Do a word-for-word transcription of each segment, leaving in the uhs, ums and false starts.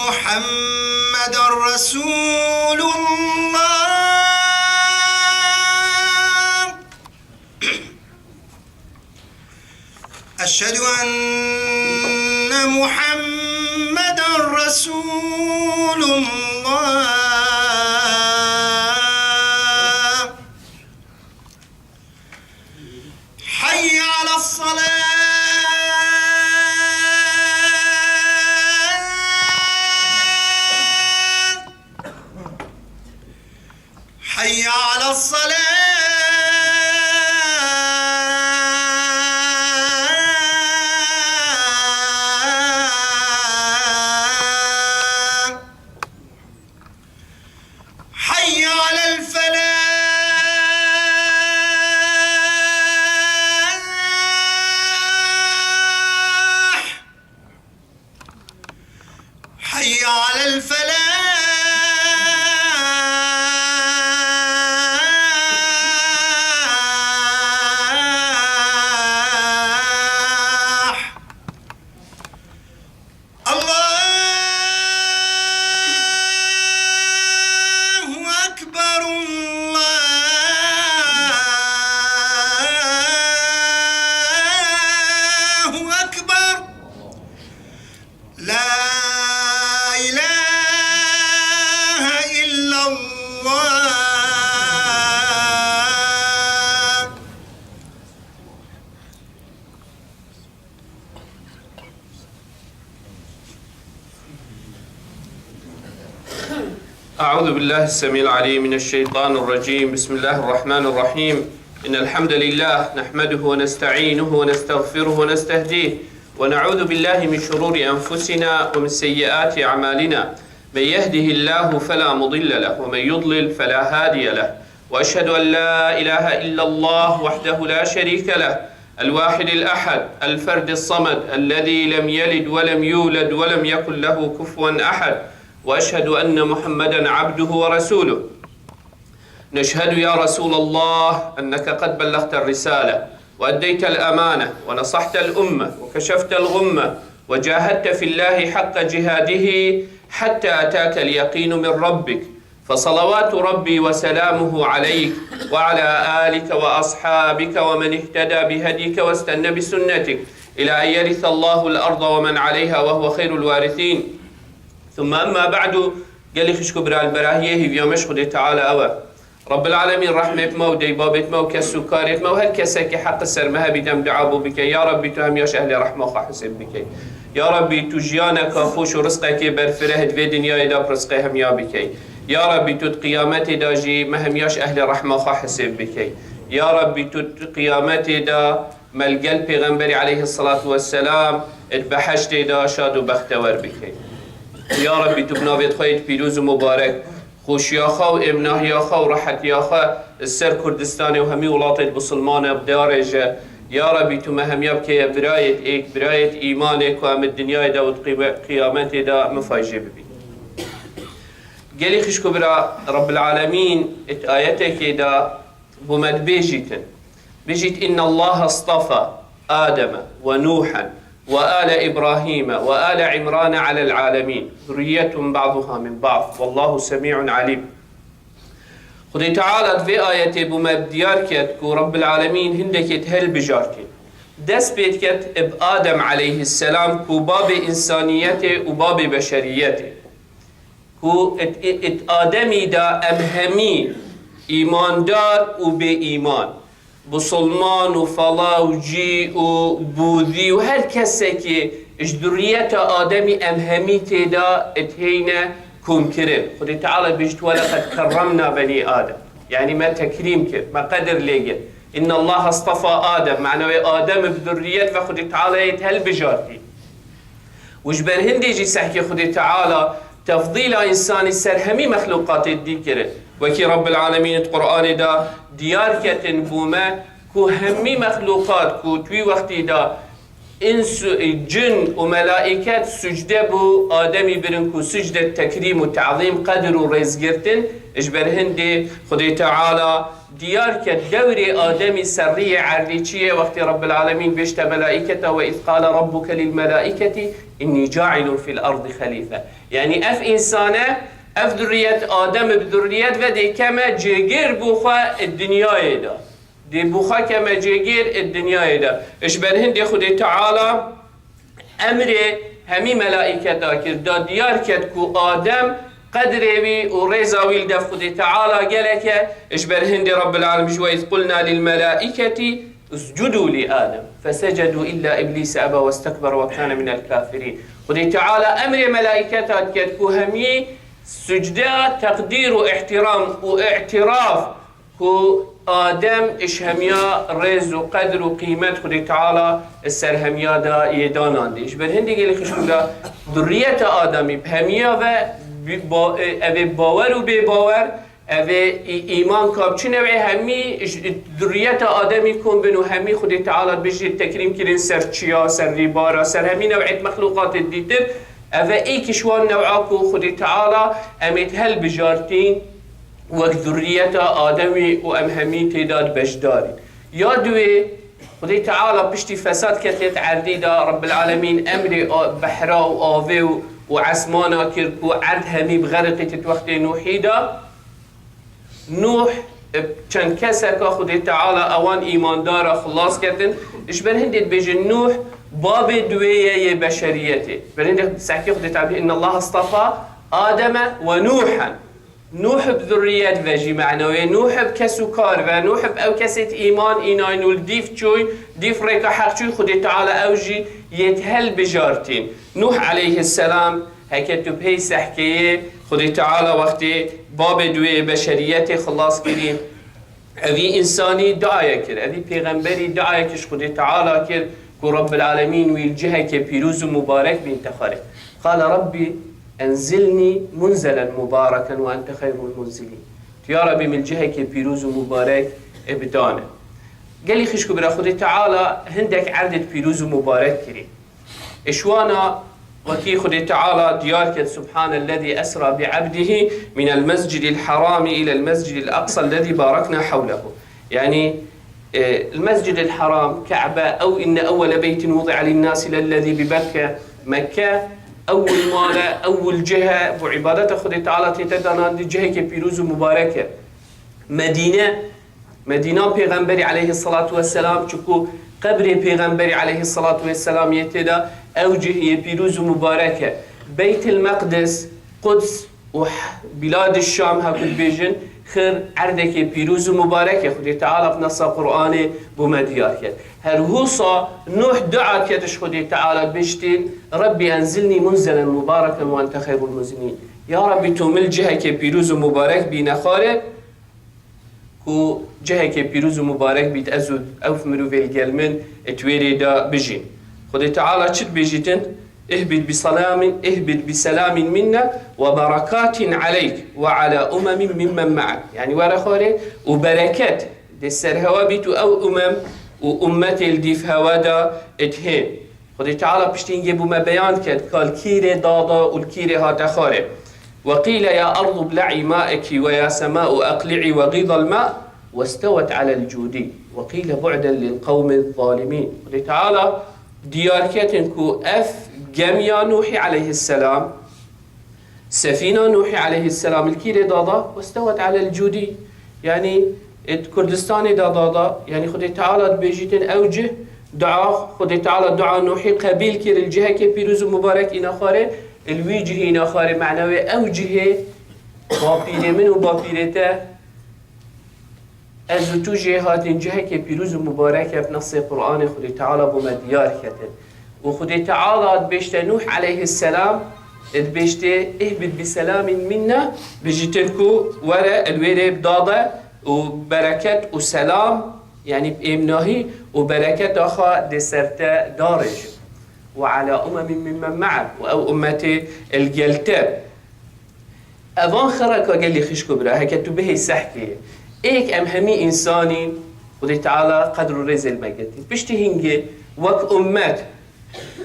محمد رسول الله. أشهد أن محمدا رسول الله. حي على الصلاة. حي على الصلاة. حي على الفلاح. حي على الفلاح. الله أكبر، الله أكبر. لا إله إلا الله. أعوذ بالله السميع العليم من الشيطان الرجيم. بسم الله الرحمن الرحيم. إن الحمد لله نحمده ونستعينه ونستغفره ونستهديه، ونعوذ بالله من شرور أنفسنا ومن سيئات أعمالنا. من يهده الله فلا مضل له، ومن يضلل فلا هادي له. وأشهد أن لا إله إلا الله وحده لا شريك له، الواحد الأحد، الفرد الصمد، الذي لم يلد ولم يولد ولم يكن له كفوا أحد. وأشهد أن محمدا عبده ورسوله. نشهد يا رسول الله أنك قد بلغت الرسالة وأديت الأمانة ونصحت الأمة وكشفت الغمة وجاهدت في الله حق جهاده حتى أتاك اليقين من ربك، فصلوات ربي وسلامه عليك وعلى آلك وأصحابك ومن اهتدى بهديك واستن بسنتك إلى أن يرث الله الأرض ومن عليها وهو خير الوارثين. ثم أما بعد، gelî xişk û bira, li berahiyê hêviya me ji Xwedê Teala ew e. Rabbil Alemîn rehmê bi me û dê babê me û kes û karê me û her kesekî heq li ser me hebî dem dua bo bike. Ya Rabbî, tu hemiya ji ehlê rehma xwe hisêb bike. Ya Rabbî, tu jiyaneka xweş û rizqekê berfireh di vê dinyayê de bi rizqê hemiya bike. Ya Rabbî, tu di qiyametê de jî me hemiya ji ehlê rehma xwe hisêb bike. Ya Rabbî, tu di qiyametê de me li gel Pêxemberî aleyhisselatu vesselam di behiştê de şad û bextewer bike. Ya Rabbî, tu bi navê xwe yê pîroz û mubarek, xweşiya xwe û êmnahiya xwe û rehetiya xwe li ser Kurdistanê û hemî welatê Musulmane bidarêje. Ya Rabbî, tu me hemiya bikeye birayêt êk, birayêt îmanê ku em di dinyayê de û di qîme-, qiyametê de min fayjê bibî. Gelî xişk û bira, Rabbil Alemîn di ayetekê de bo me dibêjîtin. Bijît, إن الله اصطفى آدم ونوحا وآل إبراهيم وآل عمران على العالمين ذرية بعضها من بعض والله سميع عليم. Xwedê Teala di vê ayetê bo me diyar ket ku Rabbil Alemîn hindekê di hilbijartî. Dest pê diket bi Adem aleyhisselam ku babê însaniyetê û babê beşeriyetê. Ku it, it, it Ademî de em hemî îmandar û bêîman, bisilman û fala û cî û bûzî û her kesekî ji duriyeta Ademî em hemî tê de it heyne komkirin. Xwedê Teala bêjit, "Weleqed kerremna benî Adem." Yanî me tekrîm kir, me qedir lê girt. "Inna Allah astafa Adem." Mena wê Adem bi duriyet ve Xwedê Teala yê helbijartî. Û ji ber hindê jî sehkê Xwedê Teala tefdîla însanî ser hemî mexlûqatê dî kirin. Wekî Rabbil Alemîn di Qur'anê de diyar ketin bo me ku hemî mexlûqat ku di wî wextî de îns, cin û melaiket sucde bo Ademî birin ku sucde tekrîm û te'zîm, qedir û rêzgirtin, ji ber hindê Xwedê Teala Diyar ket dewrê Ademî serriyê erdî çi ye, wextê Rabbil Alemîn bêjte melaîketa, "Ve iz qale rabbuke lil melaîketî innî cailun fil ardi xelîfe." Yanî ev însane, ev durriyet, Adem bi durriyet ve dê keme cêgir bû xwe ê dinyayê de. Dê bû xwe keme cêgir ê dinyayê de. Ji ber hindê Xwedê Teala emrê hemî melaîketa kir, da diyar ket ku Adem qedrê wî û rêza wî li dev Xwedê Teala gelek e. Ji ber hindê Rabbil Alemîn ji we, "Iz qulna lil melaîketî iscudu li Adem, fesecedû illa Îblîse eba westekbere ve kane minel kafirîn." Xwedê Teala emrê melaîketa diket ku hemî sucdeya teqdîr û îhtîram û îtiraf ku Adem ji hemiya rêz û qedr û qîmet Xwedê Teala ser hemiya de yê danandî. Ji ber hindê gelî xişk û bira, durriyeta Ademî bi hemiya ve bi ba-, ev ê bawer û bêbawer, ev ê î-, îman ka bi çi newê hemî ji durriyeta Ademî kom bin û hemî Xwedê Teala dibêjî tekrîm kirin ser çiya, ser rîbara, ser hemî new'êt mexlûqatê dîtir. Ev e êk ji wan new'a ku Xwedê Teala em ê helbijartîn wek zurriyeta Ademî û em hemî tê de beşdar in. Ya duwê, Xwedê Teala piştî fesad ketê di erdî de, Rabbil Alemîn emrê a-, behra û avê û, û esmana kir ku erd hemî bi xeriqî tit wextê Nûhî de. Nûh, e, çend keseka Xwedê Teala ewan îmandara xilas ketin. Ji ber hindê dibêjin Nûh babê duwê ye yê beşeriyetê. Ji ber hindê sehkê Xwedê Teala, "Inna Allah astafa Ademe ve Nûhen." Nûh bi zurriyet ve jî mena wê, Nûh bi kes û kar ve, Nûh bi ew kesê di îman înayn û li dîv çûy, dîv rêka heq çûy, Xwedê Teala ew jî yê di helbijartîn. Nûh aleyhisselam, heke tu bihêy sehkeyê, Xwedê Teala wextê babê duwê beşeriyetê xilas kirî, evî însanî duaye kir, evî pêxemberî duaye kir ji Xwedê Teala kir ku Rabbil Alemîn wî li cihekê pîroz û mubarek bîn te xwarê. Qale Rabbî enzilnî munzelen mubareken ve ente xeyrul munzilîn. Tu ya Rabbî min cihekê pîroz û mubarek ê bidane. Gelî xişk û bira, Xwedê Teala hindek erdê di pîroz û mubarek kirî. Ji wana wekî Xwedê Teala diyar ket, "Subhanellezî esra bi ebdihî minel mescidil harami ilel mescidil aqsellezî barekna hewlehu." Yanî, e, el Mescidil Haram, Ke'be, ew inne ewwele beytin wudi'a linnâsi lellezî bi Bekke, Mekke, ewil mal e, ewil cih e, bo îbadeta Xwedê Teala tê te danandî, cihekê pîroz û mubarek e. Medîne, Medîna Pêxemberî aleyhisselatu vesselam, çiku qebrê Pêxemberî aleyhisselatu vesselam yê tê de, ew cih yê pîroz û mubarek e. Beytil Meqdis, Quds û h-, Bîlad Şam, heku dibêjin, xir erdekê pîroz û mubarek e. Xwedê Teala bi nesa Qur'anê bo me diyar ket. Her wisa Nuh dua ket ji Xwedê Teala, dibêjtin, "Rabbî enzilnî munzelen mubareken ve ente xeyrul munzilîn." Ya Rabbî, tu min cihekê pîroz û mubarek bîne xwarê, ku cihekê pîroz û mubarek bît, ez û ew mirovê li gel min ê di wê rê de bijîn. Xwedê Teala çi dibêjîtin? "Ihbit bi selamin, ihbit bi selamin minna ve berekatin aleyk ve ala umemin mimmen me'ak." Yanî were xwarê û bereket dê ser hewe bît û ew umem û ummetê li dîv hewe de ê dihên. Xwedê Teala piştî hingê bo me beyan ket ka li kîrê dada û li kîrê hate xwarê. "Ve qîle ya erdu ble'î ma'eki ve ya sema'u eqli'î ve gîdel ma' ve stewet alel cûdî ve qîle bu'den lil qewmiz zalimîn." Xwedê Teala diyar ketin ku ev gemiya Nuhî aleyhisselam, Sefîna Nuhî aleyhisselam li kîrê dada, westewet alel cûdî. Yanî, e, di Kurdistanê de dada, yanî Xwedê Teala dibêjîtin ew cih, dua, Xwedê Teala dua Nuhî qebîl kir, li cihekê pîroz û mubarek îna xwarê, li wî cihî îna xwarê, mena wê ew cihê bapîrê min û bapîrê te, ez û tu jê hatin cihekê pîroz û mubarek e, bi nesê Qur'anê Xwedê Teala bo me diyar ketin. Û Xwedê Teala dibêjte Nuh aleyhisselam, dibêjte, "Ihbit bi selamin minna", bijîtin ku were, el wê rê dade û bereket û selam, yanî êmnahî û bereketa xwe dê ser te darêjim. "Ve ala umemin mimmen me'ak", û ew ummetê el gel te. Evan xereka gelî xişk û bira, heke tu bihê sehkê, êk em hemî însanî Xwedê Teala qedr û rêzê li me girtî. Piştî hingê wek ummet,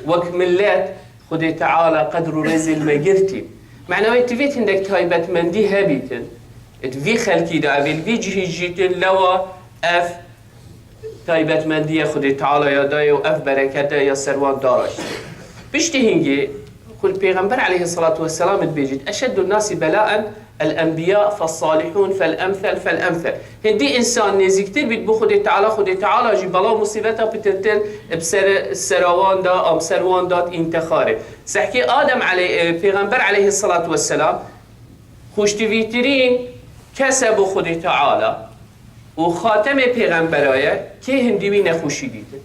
wek millet Xwedê Teala qedr û rêzê li me girtî. Mena wê tivêt hindek taybetmendî hebîtin. Di vî xelkî de ev ê li vî cihî jîtin, lewa ev taybetmendiye Xwedê Teala ya dayê û ev berekete ya ser wan daraşt. Piştî hingê xwe Pêxember aleyhisselatu vesselam dibêjit, "Eşeddu nasi belaen el enbiya, fes salihun, fel emsel, fel emsel." Hindî însan nêzîktir bît bo Xwedê Teala, Xwedê Teala jî bela û musîbeta pitirtir bi ser, sera wan da, am ser wan dat întixarê. Sehkê Adem aley-, e, Pêxember aleyhisselatu vesselam xweştivîtirîn kes e bo Xwedê Teala û xatemê pêxembera ye, kê hindî wî nexweşî dîtin?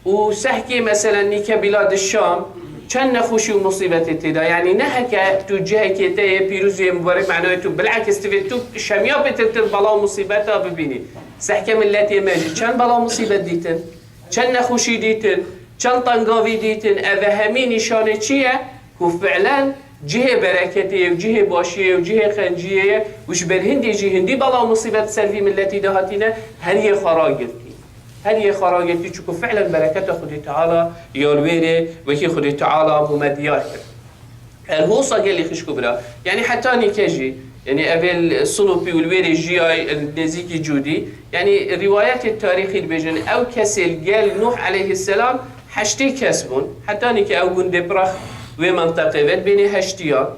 Û sehkê, meselen, nîke Bîlad Şam çend nexweşî û musîbetê tê de, yanî ne heke tu cihekê te yê pîroz û yê mubarek, manayê tu bilakis divê tu şemiya pêtirtir bela û musîbeta bibînî. Sehke miletê me jî çend bela û musîbet dîtin? Çend nexweşî dîtin, çend tengavî dîtin, ev hemî nîşanê çi ye? Ku fi'len cihê bereketê ye û cihê başiyê ye û cihê xenciyê ye û ji ber hindê jî hindî bela û musîbet ser vî miletî de hatîne, her yê xwe ragirtî. Her yê xwe ragirtî, çunku fi'len bereketa Xwedê Teala ya li wê rê wekî Xwedê Teala bo me diyar kir. Her hosa gelî xişk û bira. Yanî heta nîke jî, yanî evê li Silopî û li wê rê jiyay, nêzîkî Cûdî. Yanî rîwayetê tarîxî dibêjin, ew kesê li gel Nuh aleyhisselam heştê kes bûn. Heta nîke ew gundê pirax wê menteqê ve dibênê heştiyan.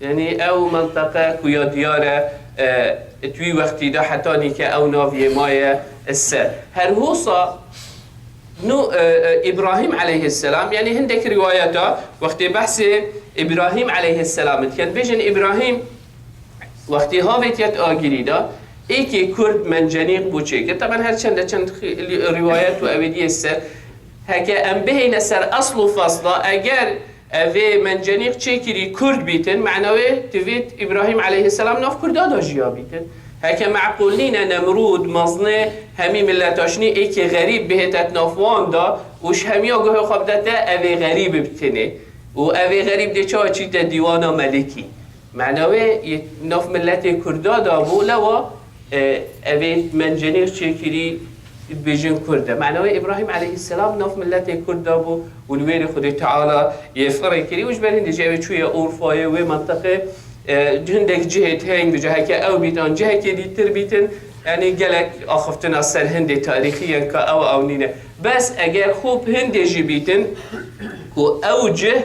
Yanî ew menteqe ku ya diyar e, e, di wî wextî de heta nîke ew nav yê maye ser. Her hosa Nû, e, e, Îbrahîm aleyhisselam, yanî hindek rîwayeta wextê behsê Îbrahîm aleyhisselam dikin, bêjin Îbrahîm wextê havêtiye di agirî de, êkê Kurd mencenîq bû çêkir. Teben her çende çend xi-, li-, rîwayet û ewêdiyê ser, heke em bihêne ser esl û fesla, eger evê mencenîq çêkirî Kurd bîtin, mena wê divêt Îbrahîm aleyhisselam nav Kurda de jiya bîtin. Heke meqûl nîne Nemrûd, mezinê hemî mileta şinî êkê xerîb bihête di nav wan de û ji hemiya guhê xwe bidete evê xerîb bitinê. Û evê xerîb dê çawa çîte dîwana melikî. Mena wê yê nav miletê Kurda de bû, lewa, e, evê mencenîq çêkirî dibêjin Kurd e. Mena wê Îbrahîm aleyhisselam nav miletê Kurd de bû û li wê rê Xwedê Teala yê firê kirî û ji ber hindê jî ew ê çûye Urfayê wê menteqê, e, hindek cihê heyîn bije, heke ew bît an cihekê dîtir bîtin, yanî gelek axiftina ser hindê tarîxî yên ka ew ew nîne. Bes eger xwe bi hindê jî bîtin ku ew cih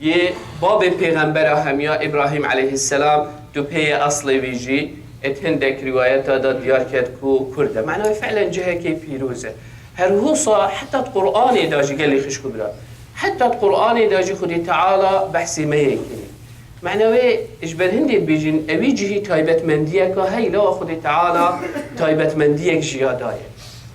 yê babê pêxembera hemiya Îbrahîm aleyhisselam tu pê yê eslê vî jî, êt hindek rîwayeta de diyar ket ku Kurd e. Mena wê fi'len cihekê pîroz e. Her hosa heta di Qur'anê de jî gelê xişk û bira. Heta di Qur'anê de jî Xwedê Teala behsê me yê kirî. Mena wê ji ber hindê dibêjin, ewî cihî taybetmendiyeka heyî, lewa Xwedê Teala taybetmendiyek jî ya daye.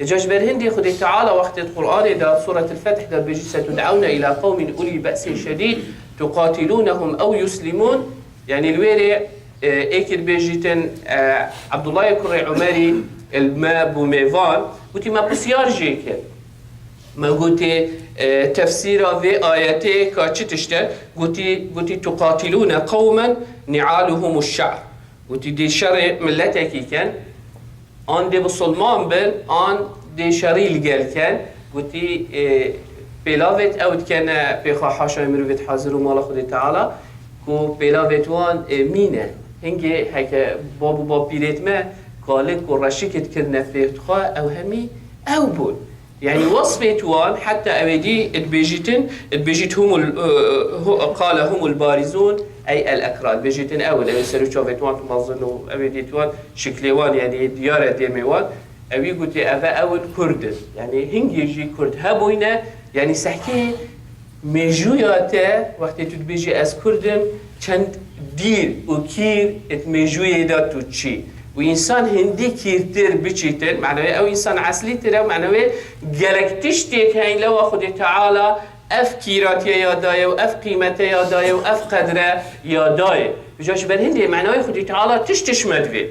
Îca ji ber hindê Xwedê Teala wextê di Qur'anê de, Suretil Feth de dibêjî, "Setud'ewne ila qewmin ulî be'sin şedîd tuqatilûnehum ew yuslimûn." Yanî li wê rê, e, êkî dibêjîtin, e, Abdullahê kurê Umerî li me bû mêvan, gotî, me pisyar jê kir. Me gotê, e, tefsîra vê ayetê ka çi tişt e? Gotî, gotî, "Tuqatilûne qewmen ni'aluhumu şe'r." Gotî, dê şerê miletekî ken, an dê bisilman bin, an dê şerî li gel ken. Gotî, e, pêlavêt ew dikene pê xwe haşayê mirovêt hazir û mala Xwedê Teala, ku pêlavêt wan, e, mîne. Hingê heke bab û bapîrêt me kalik û reşikê dikirine pê xwe, ew hemî ew bûn. Yanî wesfêt wan heta ewêdî dibêjîtin, dibêjît humul, e, hu-, qale humul barizûn, ey el ekra. Dibêjîtin ew in, ew ê ser û çavêt wan tu mezin û ewêdît wan, şiklê wan, yanî diyar e dêmê wan. Ewî gotê, eve ew in Kurd in. Yanî hingê jî Kurd hebûyne, yanî sehkê Mêjûya te, wextê tu dibêjî ez Kurd im, çend dîr û kîr di mêjûyê de tu çî. Û însan hindî kîrtir biçîtin, manawê ew însan eslîtir e, manawê gelek tiştêk heyî lewa Xwedê Teala ev kîratiye ya daye û ev qîmete ya daye û ev qedre ya daye. Vêca ji ber hindê manawê Xwedê Teala tişt tişt me divê.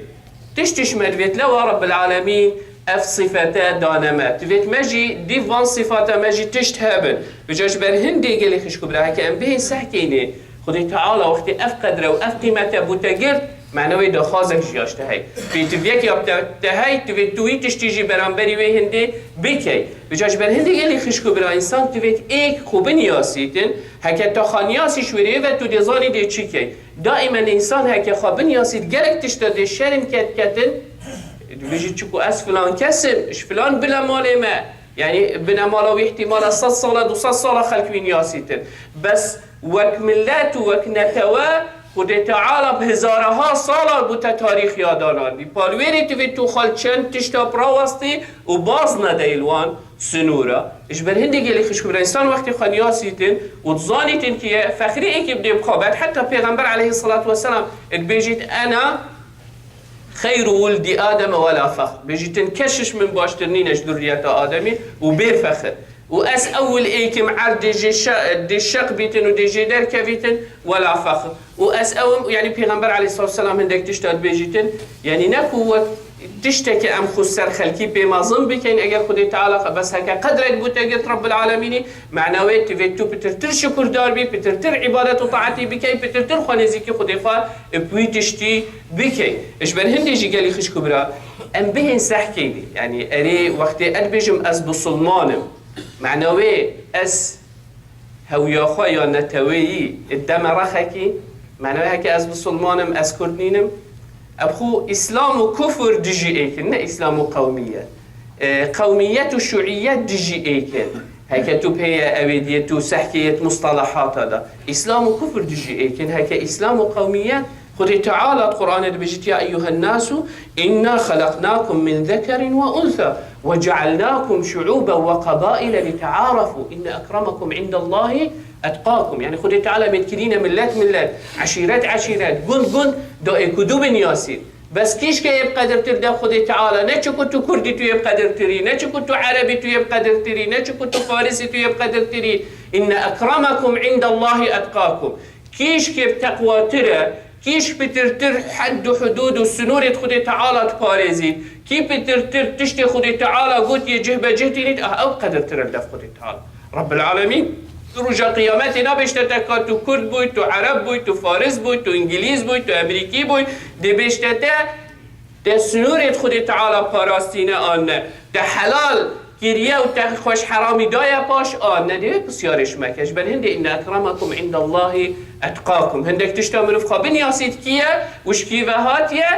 Tişt tişt me divêt lewa Rebbil Alemîn ev sifete dane me. Divêt me jî dîv van sifata me jî tişt hebin. Vêca ji ber hindê gelê xişk û bira heke em bihên sehkênê Xwedê Teala wextê ev qedre û ev qîmete bû te girt, Mane wê daxwazek ji ya ji te hey. Pêtiviyek ya te, te hey, tu vê tu wî tiştî jî beramberî wê hindê bikey. Vêca ji ber hindê gelî xişk û bira însan tu vê êk xwe binyasîtin, heke te xwe niyasî ji wêrê ve tu dê zanî dê çi key. Daîmen însan heke xwe binyasît gelek tişta dê şerm ket ketin, dibêjî çiku ez filan kes im, ji filan bilemalê me, yanî binemala wî îhtimala sed sala, du sed sala xelk wî niyasîtin. Bes wek millet û wek netewe Xwedê Teala bi hezaraha sala bû te tarîxiya danandî. Palwêrê tivê tu xwe li çend tişta bi rawestî û baz nedeyî li wan sinûra. Ji ber hindê gelî xişk û bira însan wextê xwe niyasîtin û dizanîtin kî ye, fexrî êkî bidê bi xwe bet. Heta Pêxember aleyhisselatu vesselam dibêjît, "Ena xeyru wuldi Adem ve la fexr." Bêjîtin, "Keşiş min baştir nîne ji durriyeta Ademî û bê fexir." Û ez ewil êkim erd dê jê şe-, dê şeq bîtin û dê jê derkevîtin, wela fexr. Û ez ewim, yanî Pêxember aleyhisselatu vesselam hindek tişta dibêjîtin, yanî ne ku wek tiştekî em xwe ser xelkî pê mezin bikeyn, eger Xwedê Teala xe-, bes heke qedrek bû te girt Rabbil Alemînî, mena wê tu vê tu pitirtir şukurdar bî, pitirtir îbadet û taetî bikey, pitirtir xwe nêzîkî Xwedê xwe bi wî tiştî bikey. Ji ber hindê jî gelî xişk û bira, em bihên sehkê dî. Yanî erê wextê ez dibêjim ez bisilman im. Mena wê ez hewiya xwe ya neteweyî deme rexekî, mena wê heke ez bisilman im, ez kurd nînim. Ev xwe îslam û kufr dijî êk in, ne îslam û qewmiyet. E, qewmiyet û şuiyet dijî êk in. Heke tu pê ye, ew ê diyê tu sehkê yê di mustalahata de. Îslam û kufr dijî êk in. Heke îslam û qewmiyet Xwedê Teala di Qur'anê dibêjit, "Ya eyyuhen nasu, inna xelaqnakum min zekerin ve unsa, ve cealnakum şu'uben ve qabaile li te'arafu, inne ekramakum indallahi etqakum." Yanî Xwedê Teala me dikirîne millet millet, eşîret eşîret, gund gund, da êk û du binyasîn. Bes kîşke yê bi qedirtir de Xwedê Teala, ne çiku tu kurdî tu yê bi qedirtirî, ne çiku tu erebî tu yê bi qedirtirî, ne çiku tu farisî tu yê bi qedirtirî. Inne ekramakum indallahi etqakum. Kîşkê bi teqwatir e, kîş pitirtir hed û hudûd û sinûrê Xwedê Teala diparêzît, kî pitirtir tiştê Xwedê Teala got yê cih be cih tînît, ah, ew qedirtir e li dev Xwedê Teala. Rabbil Alemîn, tu roja qiyametê nabêjte te ka tu kurd bûy, tu ereb bûy, tu faris bûy, tu îngilîz bûy, tu emerîkî bûy, dê bêjte te, te sinûrê Xwedê Teala parastîne an ne, te helal kiriye û te xwe ji heramî daye paş an ne, dê wê pisyarê ji me ke. Ji ber hindê inne ekramakum indallahi etqakum. Hindek tişta mirov xwe binyasît kî ye û ji kî ve hatiye,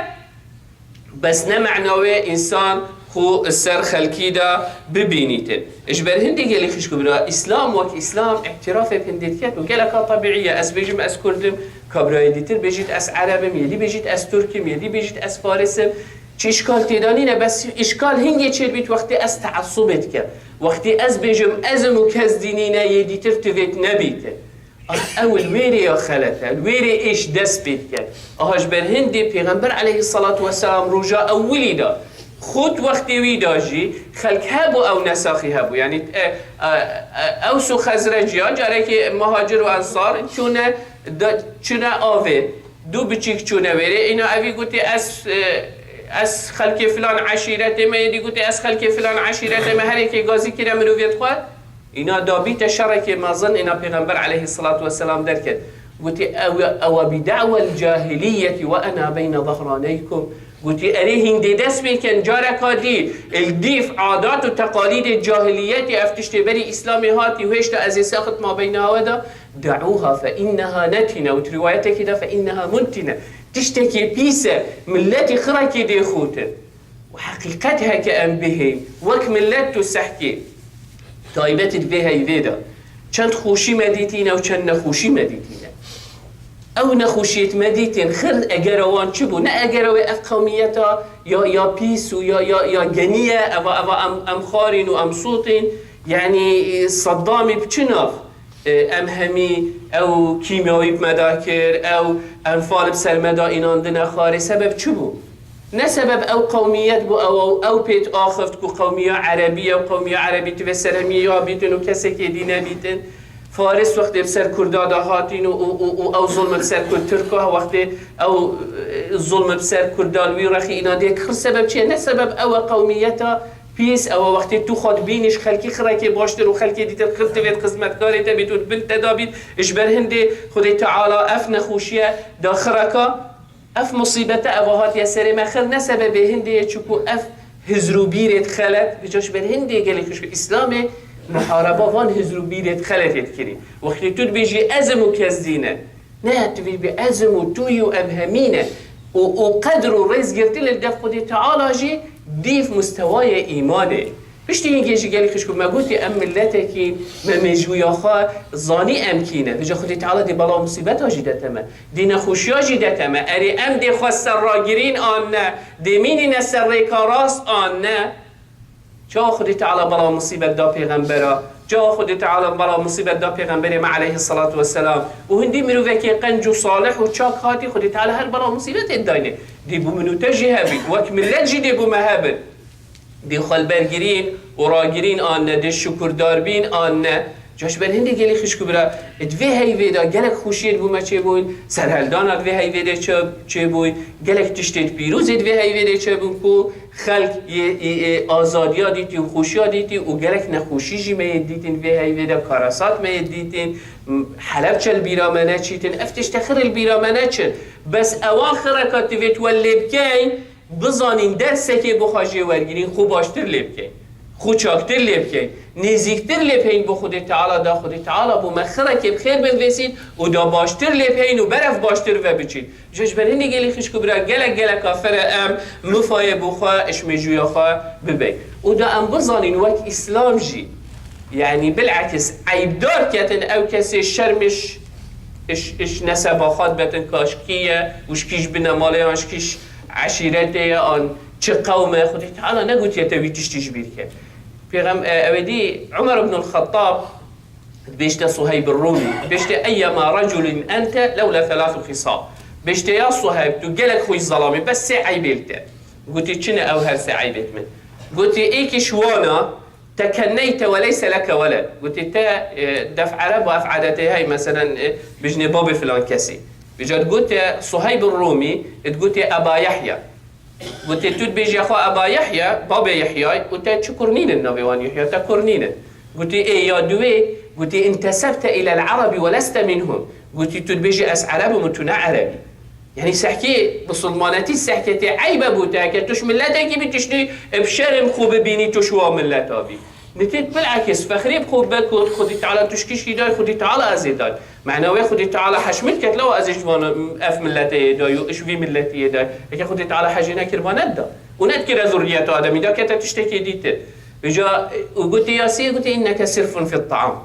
bes ne mena wê însan xwe ser xelkî de bibînîtin. Ji ber hindê gelî xişk û bira, Îslam wek Îslam îtirafê bi hindê diket û geleka tebîî ye. Ez bêjim ez kurd im, ka birayê dîtir bêjît ez ereb im, yê dî bêjît ez tirk im, yê dî bêjît ez faris im. Çi îşkal têda nîne, bes îşkal hingê çêdibît wextê ez teesubê dikim. Wextê ez bêjim ez im û kes dî nîne, yê dîtir tivêt nebîtin. Ah, ew li wê rê ya xelet e, li wê rê êş dest pê dike. Aha ji ber hindê Pêxember aleyhisselatu vesselam roja ewilî de, xut wextê wî de jî xelk hebû ew nesaxî hebû. Yanî, e, e, e, Ews û Xezrec ya carekê muhacir û ensar çûne, de, çûne avê. Du biçîk çûne wêrê. Îna evî gotê ez, e, ez xelkê filan eşîretê me, yê dî gotê ez xelkê filan eşîretê me. Her yekê gazî kire mirovê xwe. Îna dabîte şerekê mezin, îna Pêxember aleyhisselatu vesselam derket. Gotî, "Ew, ew bi da'wel cahiliyeti ve ena beyne zehraneykum." Gotî, "Erê hîn dê dest pê ken, careka dî, li dîf adat û teqalîdê cahiliyetê ev tiştê berî Îslamê hatî û hêşta ez ê sexit mabeyna we de, da'uha fe inneha netine." Û di riwayetekî de fe inneha muntine. Tiştekî pîs e, milletî xirekî dê xutin. Û heqîqet heke em bihên, wek millet tu sehkê. Taybet di vê heyvê de çend xweşî me dîtîne û çend nexweşî me dîtîne. Ew nexweşiyêt me dîtin, xir egera wan çi bû? Ne egera wê ev qewmiyeta ya, ya pîs û ya, ya, ya genî ye, eva, eva em, em xarîn û em sotîn. Yanî, e, Saddamî bi çi nav? E, em hemî ew kîmyawî bi me da kir, ew enfal bi ser me da înandine xarê. Sebeb çi bû? Ne sebeb ew qewmiyet bû, ew, ew, ew pêt axift ku qewmiya erebî ye û qewmiya erebî divê ser hemî ya bîtin û kesekê dî nebîtin. Faris wextê bi ser Kurda da hatîn û, û, û, û ew zulm bi ser Kurd, Tirka wextê ew, e, zulm bi ser Kurda li wî rexî îna dê kir. Sebeb çi ye? Ne sebeb ew e qewmiyeta pîs, ew e wextê tu xwe dibînî ji xelkî xirekê baştir û xelkê dîtir xir divêt xizmetkarê te bît û di bin te da bît. Ji ber hindê Xwedê Teala ev nexweşiye da xireka. Ev musîbete eva hatiye serê me xir ne sebebê hindê ye, çiku ev hizr û bîrêt xelet, vêca ji ber hindê gelê xişk û Îslamê muhareba van hizr û bîrêt xeletê dikirî. Wextê tu dibêjî ez im û kes dî ne. Ne, tu vî bi ez im û tu yî û em hemî ne. Û, û qedr û rêzgirtin li dev Xwedê Teala jî dîv mustewayê îmanê. Piştî hingê jî gelî xişk û me gotî em milletekî me mêjûya xwe zanî em kî ne. Vêca Xwedê Teala dê bela û musîbeta jî dete me. Dê nexweşiya jî dete me. Erê em dê xwe serragirîn an ne? Dê mînîne ser rêka rast an ne? Çawa Xwedê Teala bela û musîbet da pêxembera? Çawa Xwedê Teala bela û musîbet da pêxemberê me aleyhisselatu vesselam? Û hindî mirovekê qenc û salih û çak hatî Xwedê Teala her bela û musîbetê dayne. Dê bû min û te jî hebin. Wek millet jî dê bû me hebin. Dê xwe li ber girîn û ragirîn an ne, dê şukurdar bîn an ne. Ca ji ber hindê gelî xişk û bira, di vê heyvê de gelek xweşiyê di bo me çêbûn, serhildana di vê heyvê de çê-, çêbûn, gelek tiştê pîrozê di vê heyvê de çêbûn ku xelk yê, yê, yê azadiya dîtî û xweşiya dîtî û gelek nexweşî jî me yê dîtîn vê heyvê de, karasat me yê dîtîn, m-, Helebçe li bîra me neçîtin, ev tişte xir li bîra me neçin. Bes ewan xireka divê tu we lê bikeyn, bizanîn dersekê bo xwe jê wergirîn, xwe baştir lê bikeyn. Xwe çaktir lê bikeyn. Nêzîktir lê bikeyn bo Xwedê Teala da Xwedê Teala bo me xirekê bi xêr binvêsîn û da baştir lê bikeyn û berev baştir ve biçîn. Ji, ji ber hindê gelî xişk û bira gelek gelek afere em mifayê bo xwe, iş mêjûya xwe bibeyn. Û da em bizanîn wek Îslam jî, yanî bilekis eybdar ketin ew kesê şermiş iş, iş nesebaxat betin ka ji kî ye û ji kî ji binemalê yan ji kî ji eşîretê ye an çi qewm e. Xwedê Teala negotiye te wî tiştî ji bîr ke. Pêxem-, e, ew ê dî Umer ibn al-Xettab dibêjte Suheyb Rûmî, dibêjte eyyema reculin ente lewla thelâthu xisal. Dibêjte ya Suheyb, tu gelek xwe zelamî, bes sê eybê li te. Gotî çi ne ew her sê eybêt min? Gotî êkî ji wana, tekenneyte ve leyse leke weled. Gotî te, e, def Ereb û ev adetê hey, meselen, e, bijnê babê filan kesî. Vêca digote Suheyb Rûmî, digote Eba Yehya. Gotê tu dibêjî xwe Eba Yehya, babê Yehyay, û te çi kur nînin navê wan Yehya, te kur nînin. Gotî ê ya duwê, gotî intesebte ilel Erebi ve leste minhum. Gotî tu dibêjî ez Ereb im û tu ne Ereb î. Yanî sehkê misilmanetî sehketê eyb e bo te, heke tu ji miletekî bî, tu ji nî bi şerm xwe bibînî tu ji wan mileta bî. Nitêt bilekis fexrê bi xwe be ku Xwedî Teala tu ji kî jî day, Xwedî Teala ez ê day. Mena wê Xwedî Teala heş min ket, lawa ez ê ji van ev miletê yê day û ji vî miletî yê day. Heke Xwedî Teala hejê nekir, va nedida. Û nedikire zurriyeta Ademî, da kete tiştekê dîtir. Vêca û gotê ya sê, gotê inneke sirfun fit taam.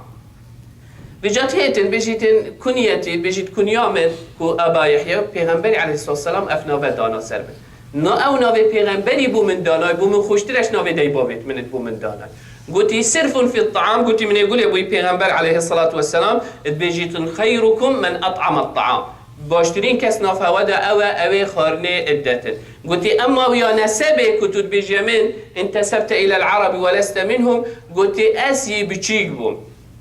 Vêca têtin, bêjîtin kunyetî, bêjît kunya min ku Eba Yehya, Pêxemberî aleyhisselatu vesselam ev nave dana ser min. Na ew navê Pêxemberî bo min danay, bo min xweştir e ji navê dey babêt min bo min danay. Gotî sirfun fit taam, gotî min ê gulê bûyî Pêxember aleyhisselatu vesselam, dibêjîtin xeyrukum men et'amet taam. Baştirîn kes nav hewe de ew e, ew ê xwarinê detin. Gotî emma wiya nesebê ku tu dibêje min intesebte ilel Erebi ve leste minhum, gotî ez yê biçîk bûm.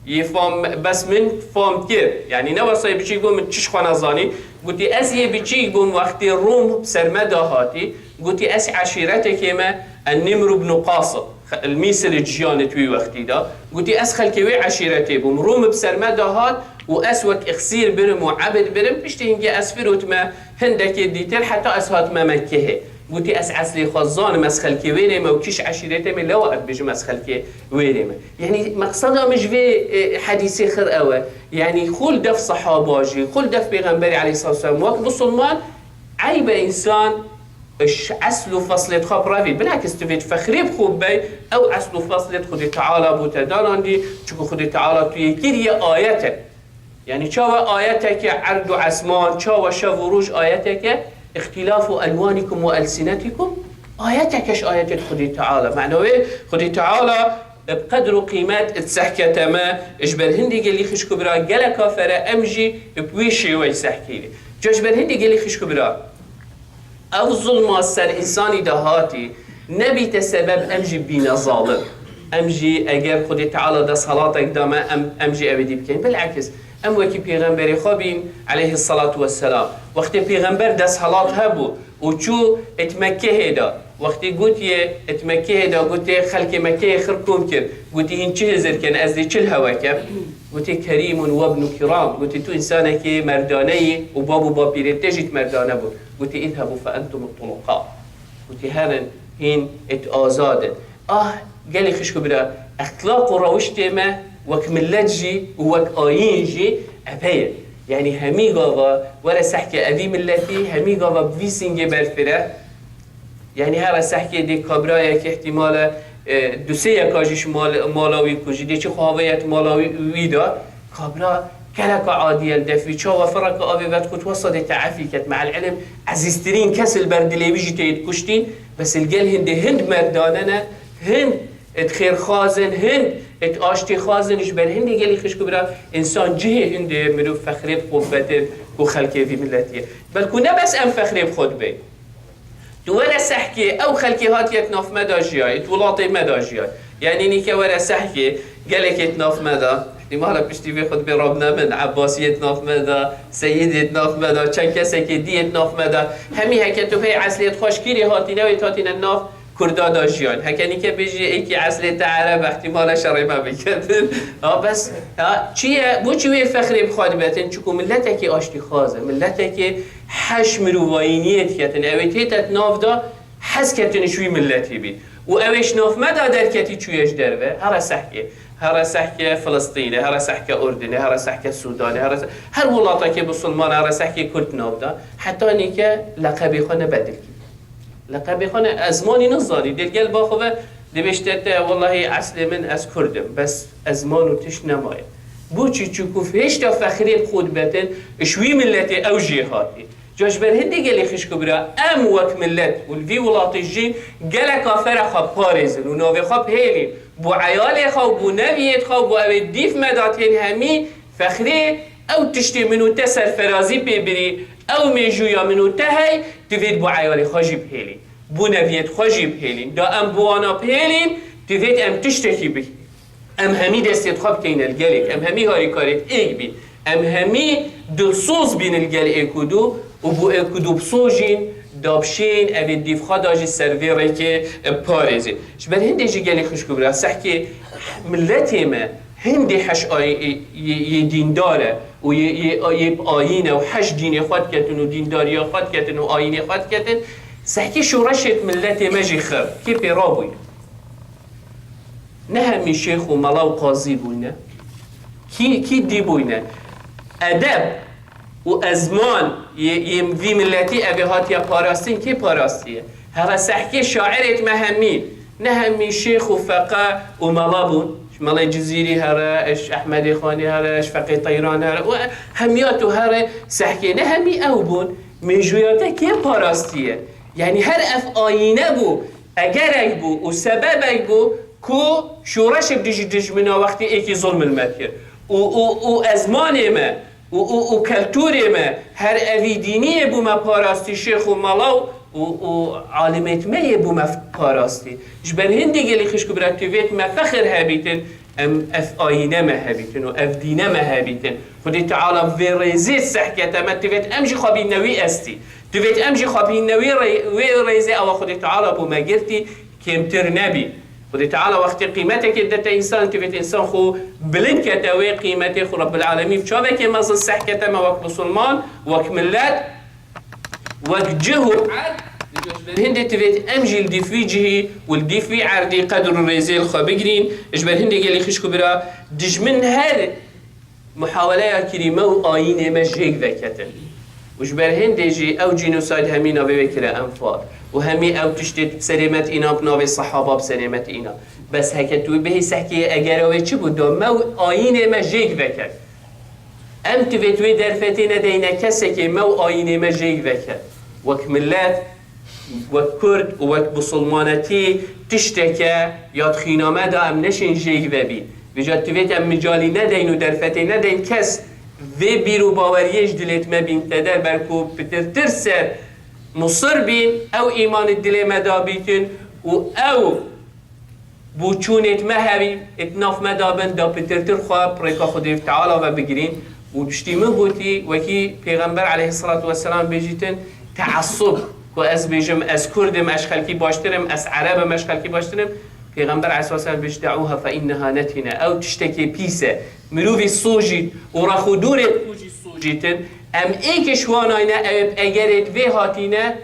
Yê fam, bes min fam kir. Yanî ne wesayê biçîk bûm, min çi ji xwe nezanî. Gotî ez yê biçîk bûm, wextê Rûm bi ser me de hatî. Gotî ez eşîretekê me, en Nimr ibn Qas, xe-, li Mîsirê jiyanê di wî wextî de. Gotî ez xelkê wê eşîretê bûm. Rûm bi ser me de hat û ez wek ixsîr birim û ebid birim. Piştî hingê ez firotime hindekê dîtir, heta ez hatime Mekkehê. Gotî ez eslê xwe zanim, ez xelkê wênê me û kî ji eşîretê me, lewa ez dibêjim ez xelkê wênê me. Yanî meqseda min ji vê, e, hedîsê xir ew e. Yanî xwe li dev sehaba jî, xwe li dev Pêxemberê aleyhisselatu vesselam wek misilman eyb e însan ji esl û feslê xwe birevî. Bilakis tu vê fexrê bi xwe bibey, ew esl û feslê Xwedê Teala bo te danandî, çunku Xwedê Teala tu yê kiriye ayet e. Yanî çawa ayeteke erd û esman, çawa şev û roj ayeteke, îxtîlafu elwanikum ve elsinetikum, ayeteke ji ayetê Xwedê Teala. Mena wê Xwedê Teala bi qedr û qîmet di sehkete me, ji ber hindê gelî xişk û bira geleka fere em jî bi wî şêwey sehkî ne. Ca ji ber hindê gelî xişk û bira ev zulma ser însanî de hatî, nebîte sebeb em jî bîne zalim. Em jî eger Xwedê Teala desthelatek da me, em, em jî ew ê dî bikeyn. Bilekis, em wekî Pêxemberê xwe bîn, aleyhisselatu vesselam. Wextê Pêxember desthelat hebû û çû it Mekkehê de, wextê gotiye it Mekkehê de, gotê xelkê Mekkehê xir kom kir. Gotî hîn çi hizir ken, ez dê çi li hewe kem? Gotî, "Kerîmun we bnu kiram." Gotî, "Tu însanekî merdane yî û bab û bapîrê te jî merdane bûn." Gotî, "Îzhebû fe entum tuluqa." Gotî, "Herin hîn êt azad in." Ah, gelî xişk û bira, exlaq û rewiştê me wek millet jî û wek ayîn jî ev heye. Yanî hemî gava were sehkê evî milletî, hemî gava bi vî sîngê berfire. Yanî here sehkê dê kabrayek îhtîmal e, e, du sê yeka jî ji mal-, mala wî ku jî dê çi xwe havêyet mala wî, wî de, kabra geleka adî ye li def wî. Çawa fireka avê vedixwit wesa dê te efî ket. Me'el ilim ezîztirîn kes li ber dilê wî jî tê dikuştîn, bes li gel hindê hind merdane ne, hind êt xêrxwaz in, hind êt aştîxwaz in, ji ber hindê gelî xişk û bira, însan cihê hindê mirov fexrê bi xwe bibetin ku xelkê vî milletî ye. Belkû ne bes em fexrê bi xwe dibin. Tu were sehkê, ew xelkê hatiye di nav me de jiyayê, di welatê me de jiyayê. Yanî nîke were sehkê, gelekê di nav me de, îhtîmala piştî vê xutbê rabne min, Ebbasiyê di nav me de, Seyidê di nav me de, çend kesekê dî yê di nav me de, hemî heke tu pey eslê xwe ji kîrê hatîne, wê hatîne nav Kurda de jiyan. Heke nîke bêjî êkî eslê te Ereb e, îhtîmala şerê me biketin. Ha bes, ha, çi ye? Bo çi wê fexrê bi xwe dibetin? Çiku milletekî aştîxwaz e, milletekî heş mirovayîniyê diketin. Ew ê tête di nav de hez ketin ji wî milletî bî. Û ew ê ji nav me de derketî çûye ji derve, here sehkê. Here sehke Filistîn e, here sehke Urdun e, here sehke Sûdan e, here se-, her welatekê Musulman e, here sehkê Kurd nav de. Heta nîke leqebê xwe nebedil kî. Leqebê xwe ne, ez zimanî nizanî. Dê li gel ba xwe ve dibêjte te, "Wellahî eslê min ez Kurd im, bes ez ziman û tişt nemaye." Bo çi? Çiku hêşta fexrê bi xwe dibetin, ji wî milletê ew jê hatî. Ca ji ber hindê gelî xişk û bira, em wek millet û li vî welatî jî geleka ferexa parêzin û navê xwe bihêlîn. Bo eyalê xwe û bo neviyê xwe û bo ew ê dîf me de tên hemî fexrê ew tiştê min û te serferazî pê birî, ew mêjûya min û te hey, divêt bo eyalê xwe jî bihêlîn. Bo neviyê xwe jî bihêlîn. Da em bo wana bihêlîn, divêt em tiştekî bikîn. Em hemî destê xwe bikeyne li gelêk, em hemî harîkarêt êk bîn, em hemî dilsoz bîn li gel êk û du û bo êk û du bisojîn, dabşên, evê dîv xwe da jî ser vê rêkê, e, parêzîn. Ji ber hindê jî gelê xişk û bira, sehkê milletê me hindê heş ay-, yê, yê dîndar e û yê, yê, yê bi ayîn e û heş dînê xwe diketin û dîndariya xwe diketin û ayînê xwe diketin, sehkê şoreşê milletê me jî xir, kê pê rabûyne. Ne hemî şêx û mela û qazî bûyne. Kî, kî dî bûyne? Edeb û ezman yê, yê vî milletî ev ê hatiye parastin, kî parastiye? Here sehkê şairêt me hemî, ne hemî şêx û feqe û mela bûn. Ji Melê Cizîrî here, ji Ehmedê Xanî here, ji Feqê Teyran here û hemiya tu here sehkê, ne hemî ew bûn. Mêjûya te kê parastiye? Yanî her ev ayîne bû, egerek bû û sebebek bû ku şoreşê dijî dijmina wextê êkî zulm li me kir. Û, û, û ezmanê me û, û, û keltûrê me her evî dîniyê bû me parastî, şêx û mela û, û, û alimêt me yê bû me parastî. Ji ber hindê gelî xişk û bira tu vêt me fexir hebîtin, em ev ayîne me hebîtin û ev dîne me hebîtin. Xwedê Teala vê rêzê sehkete me, tu vêt em jî xwe bînne wî estî. Tu vêt em jî xwe bînne wî rê-, wê rêzê ewa Xwedê Teala bû me girtî. Kêmtir nebî. Xwedê Teala wextê qîmetekê didete însan, divêt însan xwe bilind kete wê qîmetê xwe Rabbil Alemîn bi çavekê mezin seh kete me wek misilman, wek millet, wek cih û erd. Ji ber hindê divêt em jî li dîf wî cihî û li dîf wî erdî qedr û rêzê li xwe bigirîn. Ji ber hindê gelî xişk û bira dijmin her muhaweleya kirî me û ayînê me jêk veketin. Û ji ber hindê jî ew cînosayd hemî navê wê kire enfal. Û hemî ew tiştê bi serê me tîna bi navê sehaba bi serê me tîna. Bes heke tu bihî sehkê egera wê çi bû? Da me û ayînê me jêk veket. Em tivêt wê derfetê nedeyne kesekê me û ayînê me jêk veket. Wek millet, wek Kurd û wek Musulmanetî tişteke ya di xîna me de em neşên jêk vebîn. Vêca divêt em micalî nedeyn û derfetê nedeyn kes vê bîr û baweriyê ji dilêt me bînte der, belku pitirtir ser musir bîn, ew îmanî dilê me da bîtin û ew bûçûnêt me hebî, êt nav me da bin, da pitirtir xwe bi rêka Xwedê Teala ve bigirîn. Û piştî min gotî, wekî Pêxember aleyhisselatu vesselam bêjîtin, teessub, ku ez bêjim, ez Kurd im, ez xelkî baştir im, ez Ereb im, ez xelkî baştir im, Pêxember aleyhisselam bêjt, "De'ûha fe inneha netine." Ew tiştekê pîs e. Mirovî sojît û rex û dorê xwe jî sojîtin. Em êk ji wan ayne ew ê bi egerê di vê hatîne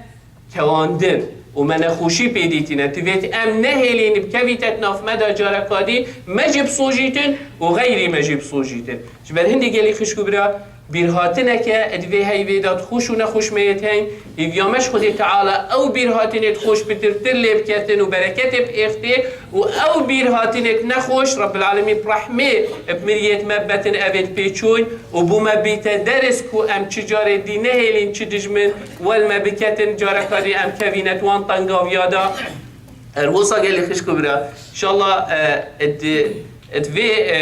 kewandin û me nexweşî pê dîtîne. Divêt em nehêlîn bikevîte di nav me de careka dî, me jî bisojîtin û xeyrî me jî bisojîtin. Ji ber hindî gelî xişk û bira, bîrhatineke di vê heyvê de di xweş û nexweş me yê heyn. Hêviya me ji Xwedê Teala ew bîrhatinê di xweş pitirtir lê biketin û bereketê bi êxtê û ew bîrhatinêk nexweş Rebbil Alemîn bi rehmê bi miriyêt me betin evêt pêçûy û bû me bîte deris ku em çi carê dî nehêlîn çi dijmin wel me biketin, careka dî em kevîne di wan tengaviya de. Her wisa gelî xişk û bira. Înşallah, e, di, di vê, e,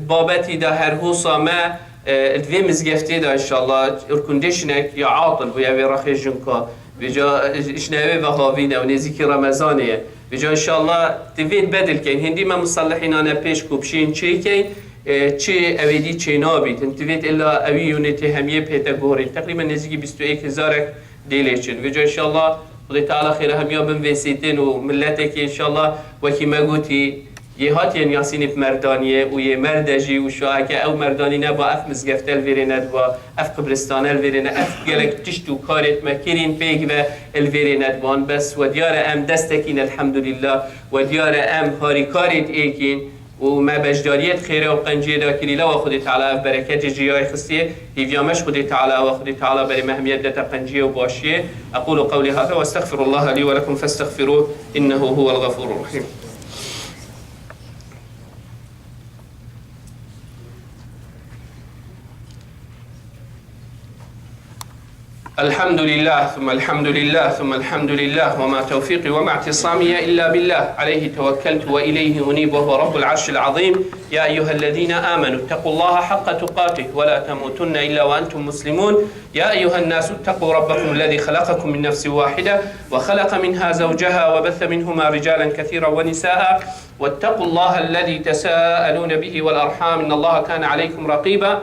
babetî de her wisa me, e, di vê mizgeftê de înşallah air conditionek ya atil bûye vê rexê jinka. Vêca, e, ji newê ve havîne û nêzîkî Remezanê ye. Vêca înşallah divê bedil keyn. Hindî me musellihînane pêş ku bişên çêkeyn, e, çi ew ê dî çê nabîtin. Divêt illa ewî unitê hemiyê pê te gorîn. Teqrîben nêzîkî bîst û êk hezarek dê lê çin. Vêca înşallah Xwedê Teala xêra hemiya bin vê sîtin û miletekî înşallah wekî me gotî, yê hatiyên Yasînê bi merdaniyê û yê merde jî û şaheke ew merdanî neba, ev mizgefte li vêrê nediba, ev qibristane li vêrê ne, ev gelek tişt û karêt me kirîn pêk ve li vêrê nediban. Bes we diyar e em destekîn elhemdulîllah, we diyar e em harîkarêt êkîn. û me beşdariyê di xêrê û qenciyê de kirî, lewa Xwedê Teala ev bereketê ji yayê xistiye. Hîviya me ji Xwedê Teala we, Xwedê Teala berê me hemiyet dete qenciyê û başiyê. أقول قولي هذا وأستغفر الله لي ولكم فاستغفروه إنه هو الغفور الرحيم. الحمد لله ثم الحمد لله ثم الحمد لله وما توفيقي وما اعتصامي إلا بالله عليه توكلت وإليه أنيب وهو رب العرش العظيم. يا أيها الذين آمنوا اتقوا الله حق تقاته ولا تموتن إلا وأنتم مسلمون. يا أيها الناس اتقوا ربكم الذي خلقكم من نفس واحدة وخلق منها زوجها وبث منهما رجالا كثيرا ونساء واتقوا الله الذي تساءلون به والأرحام إن الله كان عليكم رقيبا.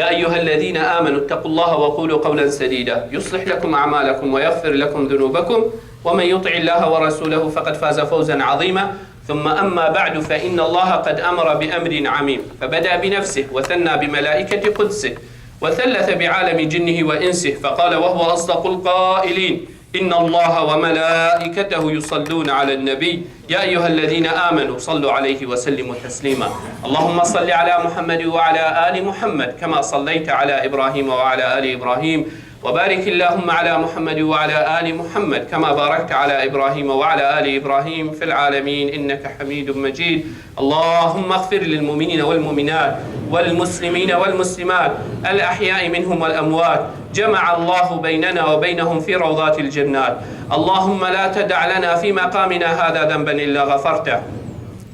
يا أيها الذين آمنوا اتقوا الله وقولوا قولا سديدا يصلح لكم أعمالكم ويغفر لكم ذنوبكم ومن يطع الله ورسوله فقد فاز فوزا عظيما. ثم أما بعد فإن الله قد أمر بأمر عميم فبدأ بنفسه وثنى بملائكة قدسه وثلث بعالم جنه وإنسه فقال وهو أصدق القائلين إن الله وملائكته يصلون على النبي يا أيها الذين آمنوا صلوا عليه وسلموا تسليما. اللهم صل على محمد وعلى آل محمد كما صليت على إبراهيم وعلى آل إبراهيم وبارك اللهم على محمد وعلى آل محمد كما باركت على إبراهيم وعلى آل إبراهيم في العالمين إنك حميد مجيد. اللهم اغفر للمؤمنين والمؤمنات والمسلمين والمسلمات الأحياء منهم والأموات. جمع الله بيننا وبينهم في روضات الجنات. اللهم لا تدع لنا في مقامنا هذا ذنبا إلا غفرته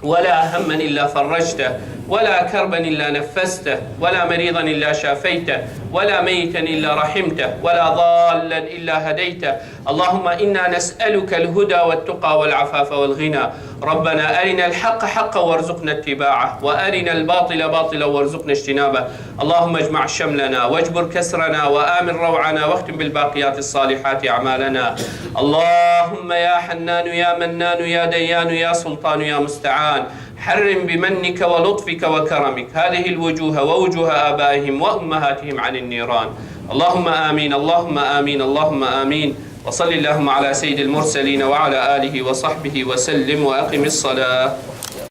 ولا هما إلا فرجته ولا كربا إلا نفسته ولا مريضا إلا شافيته ولا ميتا إلا رحمته ولا ضالا إلا هديته. اللهم إنا نسألك الهدى والتقى والعفاف والغنى. ربنا أرنا الحق حقا وارزقنا اتباعه وأرنا الباطل باطلا وارزقنا اجتنابه. اللهم اجمع شملنا واجبر كسرنا وآمن روعنا واختم بالباقيات الصالحات أعمالنا. اللهم يا حنان يا منان يا ديان يا سلطان يا مستعان، حرم بمنك ولطفك وكرمك هذه الوجوه ووجوه آبائهم وأمهاتهم عن النيران. اللهم آمين، اللهم آمين، اللهم آمين. وصل اللهم على سيد المرسلين وعلى آله وصحبه وسلم وأقم الصلاة.